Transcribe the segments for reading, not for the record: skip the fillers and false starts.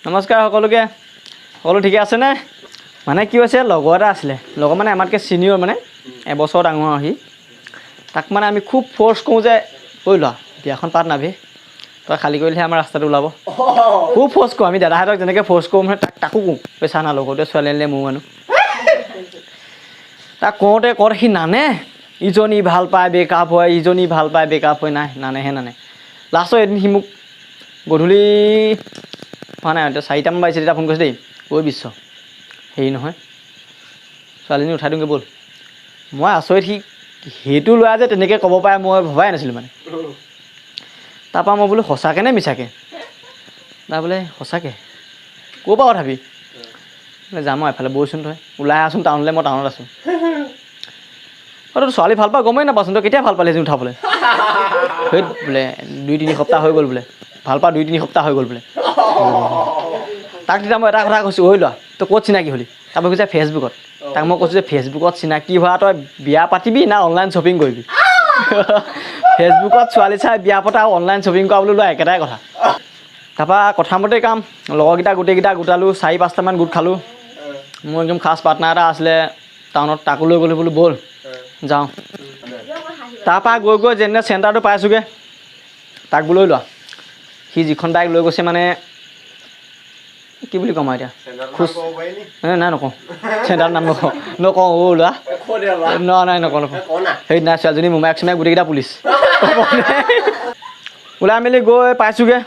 নমস্কাৰ সকলোকে। সকলো ঠিকে আছেনে? মানে কি হৈছে, লগৰ এটা আছিলে, লগৰ মানে আমাতকৈ ছিনিয়ৰ, মানে এবছৰ ডাঙৰ সি। তাক মানে আমি খুব ফ'ৰ্চ কৰোঁ যে ঐ লোৱা, বিয়াখন পাত নাভি, তই খালী কৰিলেহে আমাৰ ৰাস্তাটো ওলাব। খুব ফ'ৰ্চ কৰোঁ আমি, দাদাহঁতক যেনেকৈ ফ'ৰ্চ কৰোঁ মানে তাকো কওঁ, পইচা না, লগৰটোৱে ছোৱালী আনিলে ময়ো আনো। তাক কওঁতে কওঁতে সি নানে। ইজনী ভাল পায়, ব্ৰেকআপ হয়, ইজনী ভাল পায়, ব্ৰেকআপ হয়, নাই, নানেহে নানে। লাষ্টত এদিন সি মোক গধূলি হোৱা নাই, এতিয়া 4টামান বাজিছে তেতিয়া ফোন কৰিছে দেই, ঐ বিশ্ব, হেৰি নহয়, ছোৱালীজনী উঠাই দিওঁগৈ ব'ল। মই আচৰিত, সি সেইটো ল'ৰা যে তেনেকৈ ক'ব পাৰে মই ভবাই নাছিলোঁ মানে। তাৰপৰা মই বোলো সঁচাকৈ নে মিছাকৈ? তাৰ বোলে সঁচাকৈ। ক'ৰ পৰা উঠাবি? বোলে যাম আৰু এফালে, ব'লচোন, তই ওলাই আহচোন টাউনলৈ, মই টাউনত আছোঁ। অ' তই ছোৱালী ভাল পাওঁ গমেই নাপাচোন, তই কেতিয়া ভাল পালি এজনী উঠাবলৈ? সেই বোলে 2-3 সপ্তাহ হৈ গ'ল বোলে, ভাল পোৱা 2-3 সপ্তাহ হৈ গ'ল বোলে। তাক তেতিয়া মই এটা কথা কৈছোঁ, ঐ লোৱা, তই ক'ত চিনাকি হ'লি? তাৰপৰা কৈছে ফেচবুকত। তাক মই কৈছোঁ যে ফেচবুকত চিনাকি হোৱা তই বিয়া পাতিবি না অনলাইন শ্বপিং কৰিবি? ফেচবুকত ছোৱালী চাই বিয়া পতা আৰু অনলাইন শ্বপিং কৰা বুলি লোৱা একেটাই কথা। তাৰপৰা কথামতে কাম, লগৰকেইটা গোটেইকেইটা গোটালোঁ, 4-5টামান গোট খালোঁ। মোৰ একদম খাচ পাৰ্টনাৰ এটা আছিলে টাউনত, তাকো লৈ গ'লোঁ, বোলো ব'ল যাওঁ। তাৰপৰা গৈ গৈ যেনে চেণ্টাৰটো পাইছোঁগৈ, তাক বোলো লোৱা, সি যিখন বাইক লৈ গৈছে, মানে কি বুলি ক'ম আৰু এতিয়া, খোজ নাই নাই, নকওঁ, চেণ্টাৰৰ নাম নকওঁ, নকওঁ। অ' লোৱা, নাই নাই, নকওঁ নকওঁ। সেই নাই, ছোৱালীজনী মোমায়েক চুমায়েক গোটেইকেইটা পুলিচ। ওলাই মেলি গৈ পাইছোঁগৈ।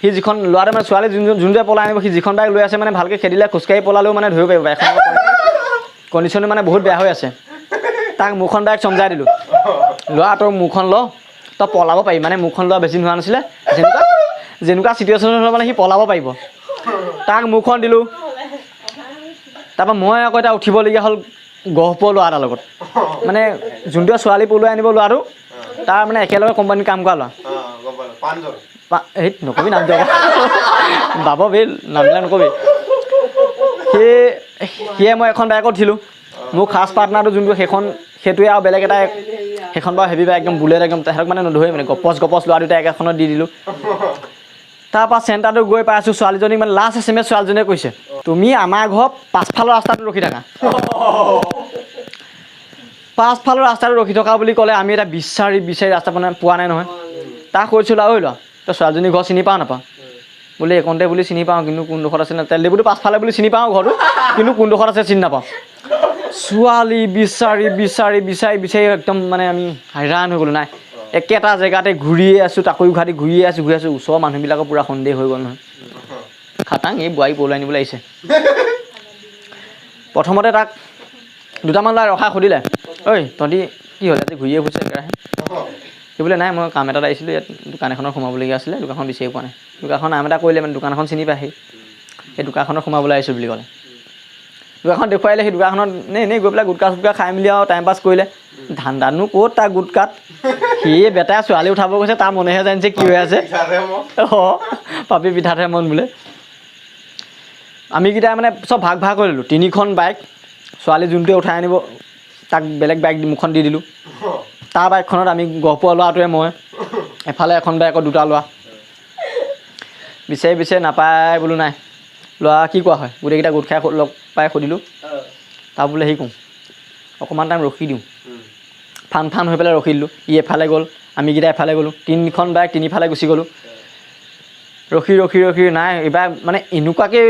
সি যিখন ল'ৰাটো, মানে ছোৱালী যোন যোনটোৱে পলাই আনিব, সি যিখন বাইক লৈ আছে, মানে ভালকৈ খেদিলে খোজকাঢ়ি পলালেও মানে ধৰিব পাৰিব। বাইকখনৰ কণ্ডিশ্যনটো মানে বহুত বেয়া হৈ আছে। তাক মোৰখন বাইক চমজাই দিলোঁ, ল'ৰা তই মোৰখন ল, তই পলাব পাৰিবি। মানে মোৰখন লোৱা বেছি হোৱা নাছিলে, যেনেকুৱা যেনেকুৱা চিটুৱেশ্যন হ'লেও মানে সি পলাব পাৰিব। তাক মোৰখন দিলোঁ। তাৰপৰা মই আকৌ এতিয়া উঠিবলগীয়া হ'ল গহপুৰৰ ল'ৰা এটাৰ লগত, মানে যোনটোৱে ছোৱালী পলুৱাই আনিব ল'ৰাটো, তাৰ মানে একেলগে কোম্পানীত কাম কৰা ল'ৰা। গম পালোঁ, পাঞ্জল। সেই নকবি নামটো আকৌ, বাব বে, নামবিলাক নকবি। সিয়ে মই এখন বাইকত উঠিলোঁ। মোৰ খাচ পাৰ্টনাৰটো যোনটো, সেইখন সেইটোৱে আৰু বেলেগ এটা, সেইখন বাৰু হেভি বাইক একদম, বুলেট একদম, তেহেঁতক মানে নধৰি, মানে গপচ গপচ ল'ৰা দুটা একেখনত দি দিলোঁ। তাৰপৰা চেণ্টাৰটো গৈ পাইছোঁ, ছোৱালীজনীক মানে লাষ্ট SMS ছোৱালীজনীয়ে কৈছে, তুমি আমাৰ ঘৰ পাছফালৰ ৰাস্তাটো ৰখি থাকা। পাছফালৰ ৰাস্তাটো ৰখি থকা বুলি ক'লে, আমি এটা বিচাৰি বিচাৰি ৰাস্তা মানে পোৱা নাই নহয়। তাক কৈছিলোঁ, ঐ লোৱা, তই ছোৱালীজনীৰ ঘৰ চিনি পাওঁ নাপাওঁ? বোলে এইকণতে বুলি চিনি পাওঁ, কিন্তু কোনডোখৰত আছে, তেল ডিপুটো পাছফালে বুলি চিনি পাওঁ ঘৰটো, কিন্তু কোনডোখৰত আছে চিনি নাপাওঁ। ছোৱালী বিচাৰি বিচাৰি বিচাৰি বিচাৰি একদম মানে আমি হাইৰাণ হৈ গ'লোঁ। নাই, একেটা জেগাতে ঘূৰিয়ে আছোঁ, টাকুৰি ঘাটি ঘূৰিয়ে আছোঁ, ঘূৰি আছোঁ। ওচৰৰ মানুহবিলাকৰ পূৰা সন্দেহ হৈ গ'ল নহয়, খাটাং এই বোৱাৰী পলুৱাই আনিবলৈ আহিছে। প্ৰথমতে তাক দুটামান ল'ৰাই ৰখাই সুধিলে, ঐ তহঁতি কি হ'ল, আজি ঘূৰিয়ে ফুৰিছে একেৰাহে? সি বোলে নাই, মই কাম এটাত আহিছিলোঁ, ইয়াত দোকান এখনত সোমাবলগীয়া আছিলে, দোকানখন বিচাৰি পোৱা নাই। দোকানখনৰ নাম এটা কৰিলে, মানে দোকানখন চিনি পায় সি, সেই দোকানখনত সোমাবলৈ আহিছোঁ বুলি ক'লে। দোকানখন দেখুৱাইলে। সেই দোকানখনত এনেই এনেই গৈ পেলাই গুটকা চুটকা খাই মেলি আৰু টাইম পাছ কৰিলে। ধান্দানো ক'ত তাৰ গুটকাত? সি বেটাই ছোৱালী উঠাব গৈছে, তাৰ মনেহে জানিছে কি হৈ আছে। অঁ, পাপি পিঠাতহে মন বোলে। আমিকেইটাই মানে চব ভাগ ভাগ কৰি ল'লোঁ, তিনিখন বাইক। ছোৱালী যোনটোৱে উঠাই আনিব তাক বেলেগ বাইক মোৰখন দি দিলোঁ। তাৰ বাইকখনত আমি গহপুৰৰ ল'ৰাটোৱে মই, এফালে এখন বাইকত দুটা ল'ৰা। বিচাৰি বিচাৰি নাপায়, বোলো নাই ল'ৰা, কি কোৱা হয়? গোটেইকেইটা গোট খাই লগ পাই সুধিলোঁ। তাৰ বোলে হেৰি কৰোঁ, অকণমান টাইম ৰখি দিওঁ। ফান ফান হৈ পেলাই ৰখি দিলোঁ। ই এফালে গ'ল, আমিকেইটা এফালে গ'লোঁ, তিনিখন বাইক তিনিফালে গুচি গ'লোঁ। ৰখি ৰখি ৰখি নাই, এইবাৰ মানে এনেকুৱাকৈ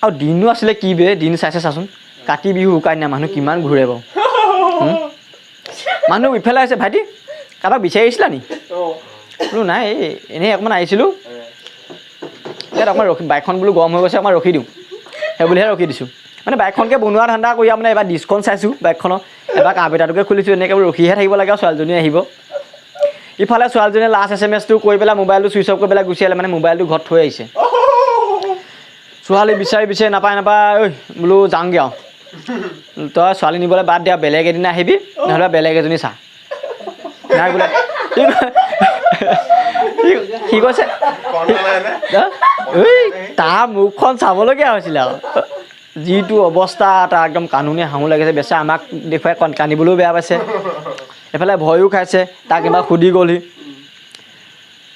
আৰু দিনো আছিলে কি বে, দিন চাইছে চাচোন, কাতি বিহু উৰুকাৰ দিনা মানুহ কিমান ঘূৰে বাৰু, হুম? মানুহ ইফালে আহিছে, ভাইটি, কাৰোবাক বিচাৰি আহিছিলা নি? বোলো নাই, এই এনেই অকণমান আহিছিলোঁ ইয়াত, অকণমান ৰখি, বাইকখন বোলো গৰম হৈ গৈছে, অকণমান ৰখি দিওঁ, সেই বুলিহে ৰখি দিছোঁ। মানে বাইকখনকে বনোৱা ধান্দা কৰি আৰু মানে এবাৰ ডিছখন চাইছোঁ বাইকখনৰ, এবাৰ কাৰ্বেটাৰটোকে খুলিছোঁ, এনেকৈ বোলো ৰখিহে থাকিব লাগে আৰু ছোৱালীজনী আহিব। ইফালে ছোৱালীজনীয়ে লাষ্ট SMS টো কৰি পেলাই মোবাইলটো ছুইচ অফ কৰি পেলাই গুচি আহিলে, মানে মোবাইলটো ঘৰত থৈ আহিছে। ছোৱালী বিচাৰি বিচাৰি নাপায় নাপায়, ঐ বোলো যাওঁগৈ আৰু, তই ছোৱালী নিবলৈ বাদ দিয়া, বেলেগ এদিনা আহিবি, নহ'লে বেলেগ এজনী চা। নাই বোলে, সি কৈছে, হা? ঐ, তাৰ মুখখন চাবলগীয়া হৈছিলে আৰু যিটো অৱস্থা তাৰ, একদম কান্দোনে হাঁহো লাগিছে। বেচেৰা আমাক দেখুৱাই কান্দিবলৈও বেয়া পাইছে, এফালে ভয়ো খাইছে। তাক এবাৰ সুধি গ'লহি।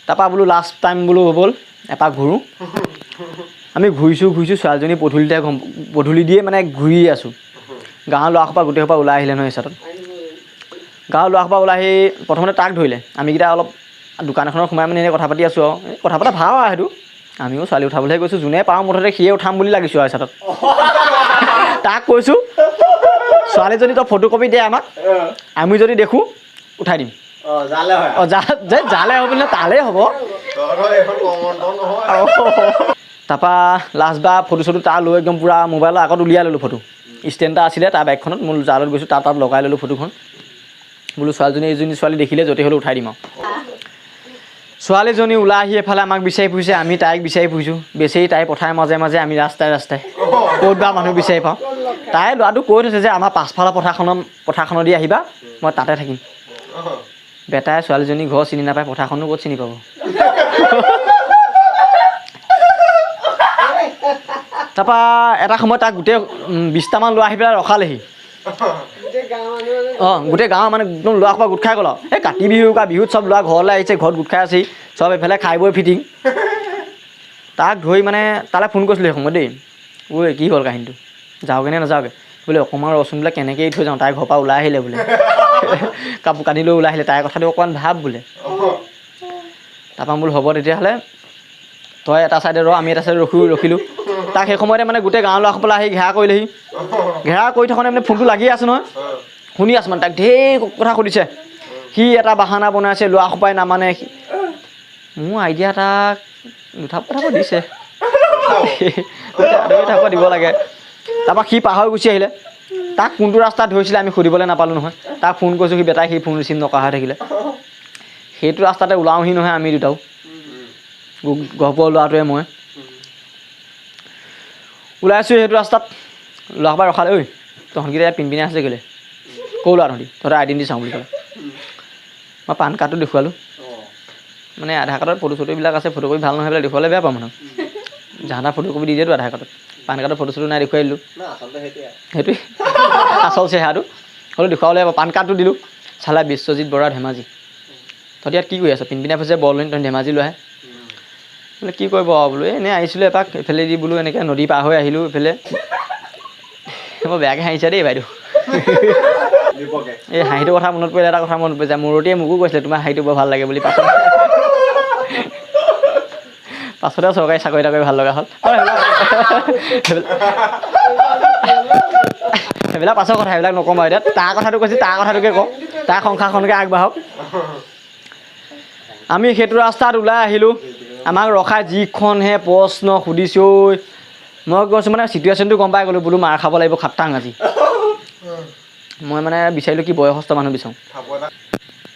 তাৰপৰা বোলো লাষ্ট টাইম বোলো হ'ল। এপাক ঘূৰোঁ। আমি ঘূৰিছোঁ ঘূৰিছোঁ, ছোৱালীজনী পধূলিতে গম পধূলি দিয়ে মানে ঘূৰি আছোঁ। গাঁৱৰ ল'ৰাসোপা গোটেইসোপা ওলাই আহিলে নহয় হিচাপত। গাঁৱৰ ল'ৰাসোপা ওলাই আহি প্ৰথমতে তাক ধৰিলে। আমিকেইটা অলপ দোকান এখনত সোমাই মানে এনেই কথা পাতি আছোঁ আৰু এই কথা পতা ভাল আৰু সেইটো। আমিও ছোৱালী উঠাবলৈহে গৈছোঁ, যোনে পাওঁ মুঠতে সিয়ে উঠাম বুলি লাগিছোঁ আৰু হিচাপত। তাক কৈছোঁ, ছোৱালীজনী তই ফটো কপি দে আমাক, আমি যদি দেখোঁ উঠাই দিম। অঁ, যা যালে হ'ব বোলে, তালেই হ'ব। তাৰপৰা লাষ্ট বা ফটো চটো তাৰ লৈ একদম পূৰা মোবাইলৰ আগত উলিয়াই ল'লোঁ ফটো। ষ্টেণ্ড এটা আছিলে তাৰ বাইকখনত, মোৰ জালত গৈছোঁ, তাৰ তাত লগাই ল'লোঁ ফটোখন। বোলো ছোৱালীজনী এইজনী ছোৱালী দেখিলে য'তে হ'লেও উঠাই দিম আৰু। ছোৱালীজনী ওলাই আহি এফালে আমাক বিচাৰি ফুৰিছে, আমি তাইক বিচাৰি ফুৰিছোঁ। বেচেৰি তাই পথাৰ মাজে মাজে, আমি ৰাস্তাই ৰাস্তাই ক'ত বা মানুহ বিচাৰি পাওঁ। তাই ল'ৰাটো কৈ থৈছে যে আমাৰ পাছফালৰ পথাৰখনেদি আহিবা, মই তাতে থাকিম। বেটাই ছোৱালীজনী ঘৰ চিনি নাপায়, পথাৰখনো ক'ত চিনি পাব। তাৰপৰা এটা সময়ত তাক গোটেই 20টামান ল'ৰা আহি পেলাই ৰখালেহি। অঁ, গোটেই গাঁৱৰ মানে একদম ল'ৰা সোপা গোট খাই গ'ল আৰু। এই কাতি বিহু কা বিহুত চব ল'ৰা ঘৰলৈ আহিছে, ঘৰত গোট খাই আছেহি, চব এইফালে খাই বৈ ফিটিং। তাক ধৰি মানে তালৈ ফোন কৰিছিলোঁ সেই সময়ত দেই, ঐ কি হ'ল কাহিনীটো, যাওঁগৈ নে নাযাওঁগৈ বোলে, অকণমান ৰচোন বোলে, কেনেকৈ এৰি থৈ যাওঁ, তাই ঘৰৰ পৰা ওলাই আহিলে বোলে, কাপোৰ কানি লৈ ওলাই আহিলে, তাইৰ কথাটো অকণমান ভাব বোলে। তাৰপৰা বোলো হ'ব তেতিয়াহ'লে, তই এটা ছাইডে ৰ, আমি এটা ছাইডে ৰখিলোঁ। তাক সেই সময়তে মানে গোটেই গাঁৱৰ ল'ৰাসকলে আহি ঘেৰা কৰিলেহি। ঘেৰা কৰি থাকোঁতে মানে ফোনটো লাগি আছে নহয়, শুনি আছোঁ মানে তাক ঢেৰ কথা সুধিছে। সি এটা বাহানা বনাইছে, ল'ৰা সোপাই নামানে। মোৰ আইডিয়া তাক দুথাপ কথাবোৰ দিছে, দুথাপ দিব লাগে। তাৰপৰা সি পাহৰি গুচি আহিলে। তাক কোনটো ৰাস্তাত ধৰিছিলে আমি সুধিবলৈ নাপালোঁ নহয়। তাক ফোন কৰিছোঁ, সি বেটাই সি ফোন ৰিচিভ নকৰা হৈ থাকিলে। সেইটো ৰাস্তাতে ওলাওহি নহয় আমি দুটাও, গহপুৰৰ ল'ৰাটোৱে মই ওলাইছোঁ সেইটো ৰাস্তাত। ল'ৰাসোপা ৰখালে, ঐ তহঁতকেইটা ইয়াত পিনপিনাই আছে কেলৈ, ক'ৰ ল'ৰা তহঁতি, তহঁতৰ আইডেণ্টি চাওঁ বুলি ক'লে। মই পান কাৰ্ডটো দেখুৱালোঁ, মানে আধাৰ কাৰ্ডত ফটো চটোবিলাক আছে, ফটো কপি ভাল নহয় পেলাই দেখুৱালে বেয়া পাওঁ মানুহ। জাহা ফটো কপি দি দিয়েতো আধাৰ কাৰ্ডত, পান কাৰ্ডত ফটো চটো নাই দেখুৱাই দিলোঁ। সেইটোৱে আচল চেহেৰাটো হ'লেও দেখুৱাবলৈ পান কাৰ্ডটো দিলোঁ। চালা বিশ্বজিৎ বৰা ধেমাজি, তহঁতি ইয়াত কি কৰি আছ, পিনপিনাই ফুৰিছে বৰলনী, তহঁতি ধেমাজি লৈ আহে বোলে। কি কৰিব আৰু বোলো, এনেই আহিছিলোঁ এপাক এইফালেদি বোলো, এনেকৈ নদী পাৰ হৈ আহিলোঁ এইফালে। বৰ বেয়াকৈ হাঁহিছে দেই বাইদেউ। এই হাঁহিটোৰ কথা মনত পৰিলে এটা কথা মনত পৰি যায়, মূৰতীয়ে মোকো কৈছিলে তোমাৰ হাঁহিটো বৰ ভাল লাগে বুলি। পাছতে চৰকাৰী চাকৰি তাকৰি ভাল লগা হ'ল। সেইবিলাক পাছৰ কথা, সেইবিলাক নকওঁ বাৰু এতিয়া। তাৰ কথাটো কৈছোঁ, তাৰ কথাটোকে কওঁ, তাৰ সংসাৰখনকে আগবাঢ়ক। আমি সেইটো ৰাস্তাত ওলাই আহিলোঁ, আমাক ৰখাই যিখনহে প্ৰশ্ন সুধিছোঁ, মই কৈছোঁ মানে চিটুৱেশ্যনটো গম পাই গ'লোঁ, বোলো মাৰ খাব লাগিব খাটাং আজি। মই মানে বিচাৰিলোঁ কি বয়সস্থ মানুহ বিচাৰোঁ।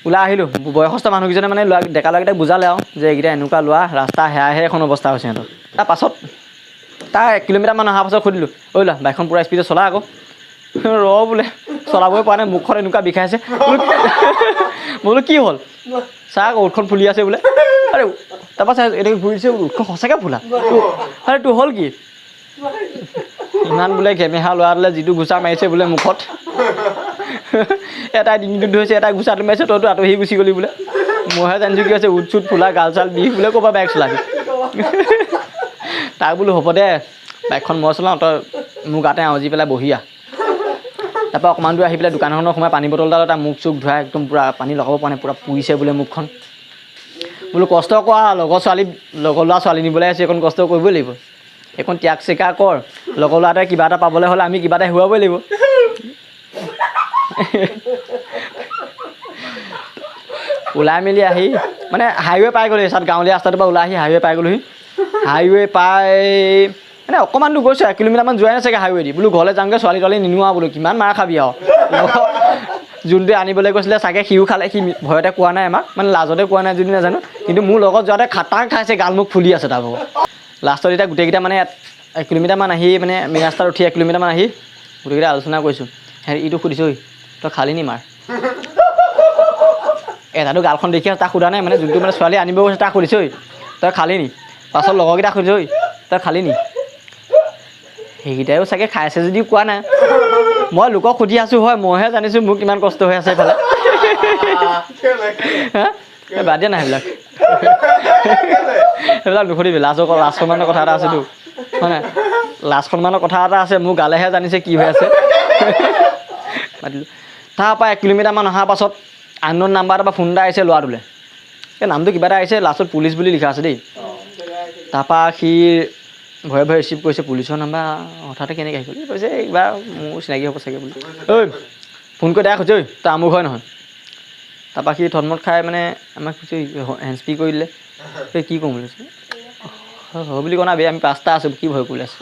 ওলাই আহিলোঁ, বয়সস্থ মানুহকেইজনে মানে ল'ৰা ডেকা ল'ৰাকেইটাক বুজালে আৰু যে এইকেইটা এনেকুৱা ল'ৰা, ৰাস্তা সেয়াহে এখন অৱস্থা হৈছে সিহঁতৰ। তাৰ পাছত তাৰ 1 কিলোমিটাৰমান অহাৰ পাছত সুধিলোঁ, ঐ ল'ৰা বাইকখন পূৰা স্পীডত চলা আকৌ। ৰ বোলে চলাবই পৰা নাই, মুখখন এনেকুৱা বিষাইছে। বোলো কি হ'ল, চা আকৌ ওঁঠখন ফুলি আছে বোলে। আৰে তাৰপৰা চাই এনেকৈ ঘূৰি দিছে, ওঁঠখন সঁচাকৈ ফুলা। আৰে তোৰ হ'ল কি, ইমান বোলে ঘেমেহা ল'ৰা বোলে যিটো ঘোচা মাৰিছে বোলে মুখত, এটাই ডিঙিটোত ধৰিছে, এটাই ঘোচাটো মাৰিছে, তইতো আঁতৰি গুচি গ'লি বোলে। মইহে জানিছোঁ কি হৈছে, উঠ চুট ফুলা, গাল চাল বিষ বোলে, ক'ৰপৰা বাইক চলাবি। তাক বোলো হ'ব দে বাইকখন মই চলাওঁ, তই মোৰ গাতে আউজি পেলাই বহি আহ। তাৰপৰা অকণমান দূৰ আহি পেলাই দোকানখনৰ সোমাই পানী বটল এটা তাৰ মুখ চুখ ধুৱাই একদম পূৰা পানী লগাব পৰা নাই, পূৰা পুৰিছে বোলে মুখখন। বোলো কষ্ট কৰা, লগৰ ছোৱালী লগৰ ল'ৰা ছোৱালী নিবলৈ আহিছে, এইকণ কষ্ট কৰিবই লাগিব, এইকণ ত্যাগ স্বীকাৰ কৰ। লগৰ ল'ৰা এটাই কিবা এটা পাবলৈ হ'লে আমি কিবা এটা হেৰুৱাবই লাগিব। ওলাই মেলি আহি মানে হাইৱে পাই গ'লোহি, তাত গাঁৱলীয়া ৰাস্তাটোৰ পৰা ওলাই আহি হাইৱে পাই গ'লোহি। হাইৱে পাই মানে অকণমান দূৰ গৈছোঁ, 1 কিলোমিটাৰমান যোৱাই নাই চাগে হাইৱে দি। বোলো ঘৰলৈ যাওঁগৈ, ছোৱালী তোৱালী নিনো আৰু বোলো, কিমান মাৰ খাবি আৰু। যোনটোৱে আনিবলৈ গৈছিলে চাগে সিও খালে, সি ভয়তে কোৱা নাই আমাক, মানে লাজতে কোৱা নাই যদি নাজানো, কিন্তু মোৰ লগত যোৱাতে খাটাং খাইছে, গাল মুখ ফুলি আছে তাৰ ভাগৰ। লাষ্টত এতিয়া গোটেইকেইটা মানে 1 কিলোমিটাৰমান আহি মানে মেইন ৰাস্তাত উঠি 1 কিলোমিটাৰমান আহি গোটেইকেইটা আলোচনা কৰিছোঁ। ইটো সুধিছোঁ, তই খালি নি মাৰ? এটাতো গালখন দেখি তাক সোধা নাই, মানে যোনটো মানে ছোৱালী আনিব গৈছে তাক সুধিছোঁ, তই খালি নি? পাছত লগৰকেইটাক সুধিছোঁ, তই খালি নি? সেইকেইটাইও চাগে খাইছে যদিও কোৱা নাই। মই লোকক সুধি আছোঁ হয়, মইহে জানিছোঁ মোৰ কিমান কষ্ট হৈ আছে এইফালে। বাদ দিয়া না সেইবিলাক। সেইবিলাক নুসুধিবি, লাজৰ লাজ সন্মানৰ কথা এটা আছেতো, হয় নাই? লাজ সন্মানৰ কথা এটা আছে, মোৰ গালেহে জানিছে কি হৈ আছে। মাতিলোঁ। তাৰপৰা 1 কিলোমিটাৰমান অহাৰ পাছত আননোন নাম্বাৰ এটাৰ পৰা ফোন এটা আহিছে ল'ৰাটোলৈ। এই নামটো কিবা এটা আহিছে, লাষ্টত পুলিচ বুলি লিখা আছে দেই। তাৰপৰা সি ভয়ে ভয়ে ৰিচিভ কৰিছে, পুলিচৰ নাম্বাৰ হঠাতে কেনেকৈ আহি গ'ল? সি কৈছে, এই কিবা মোৰ চিনাকি হ'ব চাগে বুলি। ঐ, ফোন কৰি ডাইৰেক্ট সুধিছে, ঐ, তই আমুক হয় নহয়? তাৰপৰা সি থতমত খাই মানে আমাক সুধিছে, হেণ্ডছ ফ্ৰী কৰি দিলে। এই কি ক'ম বুলি কৈছে? হয় বুলি কোৱা নাই বে, আমি পাঁচটা আছোঁ, কি ভয় কৰি আছে?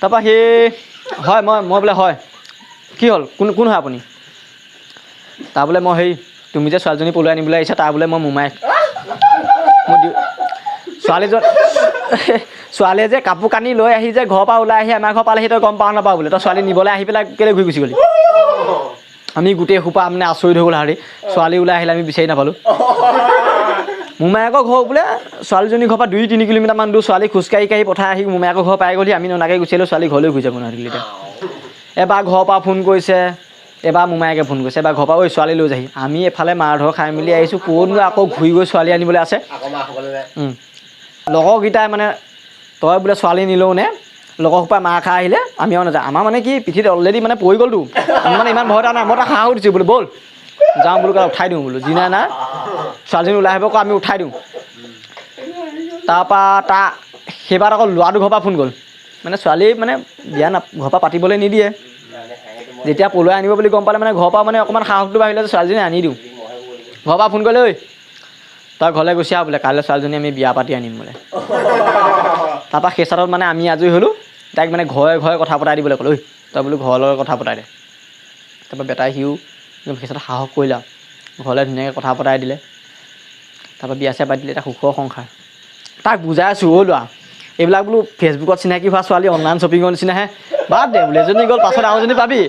তাৰপৰা সি হয়, মই মই বোলে হয়, কি হ'ল, কোন কোন হয় আপুনি? তাৰ বোলে মই সেই তুমি যে ছোৱালীজনী পলুৱাই আনিবলৈ আহিছা, তাৰ বোলে মই মোমায়েক। মোৰ ছোৱালীজন ছোৱালীয়ে যে কাপোৰ কানি লৈ আহি যে ঘৰৰ পৰা ওলাই আহি আমাৰ ঘৰ পালেহি, তই গম পাওঁ নাপাওঁ বোলে? তই ছোৱালী নিবলৈ আহি পেলাই কেলৈ ঘূৰি গুচি গ'লি? আমি গোটেই সোপা মানে আচৰিত হৈ গ'ল। হাৰি ছোৱালী ওলাই আহিলে আমি বিচাৰি নাপালোঁ। মোমায়েকৰ ঘৰ বোলে ছোৱালীজনীৰ ঘৰৰ পৰা 2-3 কিলোমিটাৰমান দূৰ। ছোৱালী খোজকাঢ়ি কাঢ়ি পঠাই আহি মোমায়েকৰ ঘৰ পাই গ'লহি। আমি ননাকে গুচি আহিলোঁ, ছোৱালী ঘৰলৈ ঘূৰি যাব নোৱাৰিলে। এতিয়া এবাৰ ঘৰৰ পৰা ফোন কৰিছে, এবাৰ মোমায়েকে ফোন কৰিছে, এবাৰ ঘৰৰ পৰা ঐ ছোৱালী লৈ যাহি। আমি এফালে মাৰ ধৰ খাই মেলি আহিছোঁ, ক'তনো আকৌ ঘূৰি গৈ ছোৱালী আনিবলৈ আছে? আকৌ মাৰ খাবলৈ যায়। লগৰকেইটাই মানে তই বোলে ছোৱালী নিলেও নে লগৰ সোপা মাৰ খাই আহিলে আমি আৰু নাযাওঁ। আমাৰ মানে কি পিঠিত অলৰেডি মানে পৰি গ'লতো, আমি মানে ইমান ভয় এটা নাই। মই তাক সাহস দিছোঁ বোলো ব'ল যাওঁ বোলো, উঠাই দিওঁ বোলো, যি নাই নাই, ছোৱালীজনী ওলাই আহিব আকৌ আমি উঠাই দিওঁ। তাৰপৰা সেইবাৰ আকৌ ল'ৰাটো ঘৰৰ পৰা ফোন গ'ল। মানে ছোৱালী মানে বিয়া না ঘৰৰ পৰা পাতিবলৈ নিদিয়ে। যেতিয়া পলুৱাই আনিব বুলি গম পালে, মানে ঘৰৰ পৰা মানে অকণমান সাহসটো বাঢ়িলে যে ছোৱালীজনী আনি দিওঁ। ঘৰৰ পৰা ফোন কৰিলে, ঐ তই ঘৰলৈ গুচি আহ বোলে, কাইলৈ ছোৱালীজনী আমি বিয়া পাতি আনিম বোলে। তাৰপৰা সেই চাটত মানে আমি আজৰি হ'লোঁ। তাইক মানে ঘৰে ঘৰে কথা পতাই দিবলৈ ক'লোঁ, ঐ তই বোলো ঘৰৰ লগত কথা পতাই দে। তাৰপৰা বেটাই সিও একদম সেই চাটত সাহস কৰিলে আৰু ঘৰলৈ ধুনীয়াকৈ কথা পতাই দিলে। তাৰপৰা বিয়া চিয়া পাতি দিলে, এটা সুখৰ সংসাৰ। তাক বুজাই আছোঁ, অ' ল'ৰা, এইবিলাক বোলো ফেচবুকত চিনাকি হোৱা ছোৱালী অনলাইন শ্বপিঙৰ নিচিনাহে, বাদ দে বোলে, এজনী গ'ল পাছত আৰু এজনী পাবি।